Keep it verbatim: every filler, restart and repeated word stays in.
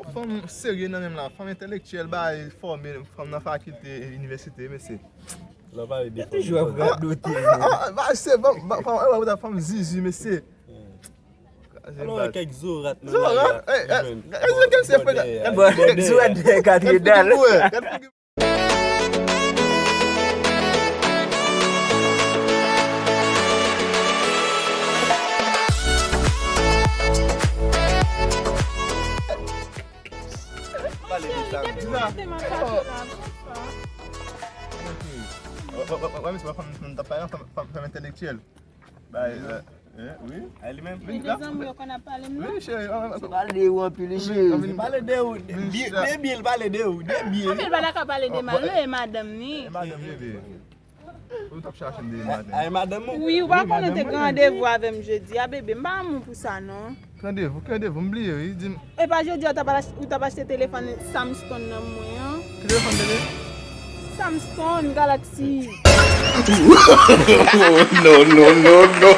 Fanm serye nan menm la, fanm entèlektyèl, bay fòme, fanm nan fakilte, inivèsite, mesye. Lè w pale de fanm. Toujou ap radote. Ah, ah, se bon, bon, fanm, eh, fanm zizi, mesye. Alò, kèk zorat nan Zorat, lari a, eh, eh, jwenn eh, se kèl se bòdè fè a, Bon, bòdè sou a. André Katredal. Pale de sa. Depi maten m ap chache la, m konn sa. Wè, wè, wè, wè, misye, fanm, fanm entèlektyèl. Bay, eh, wi. A li menm? Vin De la. Zanmi yo konn ap pale m non. Vin, cheri. Pale de ou anpil, cheri. Pale de ou, de, de byen, l pale de ou, de byen. Anpil pa ta ka pale de m, al e madanm ni. E madanm li ye. Ou t ap chache m depi maten. Ay, madanm ou? Wi, ou pa konnen te gen randevou avè m jodi a, bebe. M pa moun pou sa non. Randevou, ki randevou? M bliye, wi. Di m. E pa jodi a ou t ap ach- ou t ap achte telefòn Samsung nan mwen an. Ki telefòn te ye? Samsung Galaxy. No, no, no, no.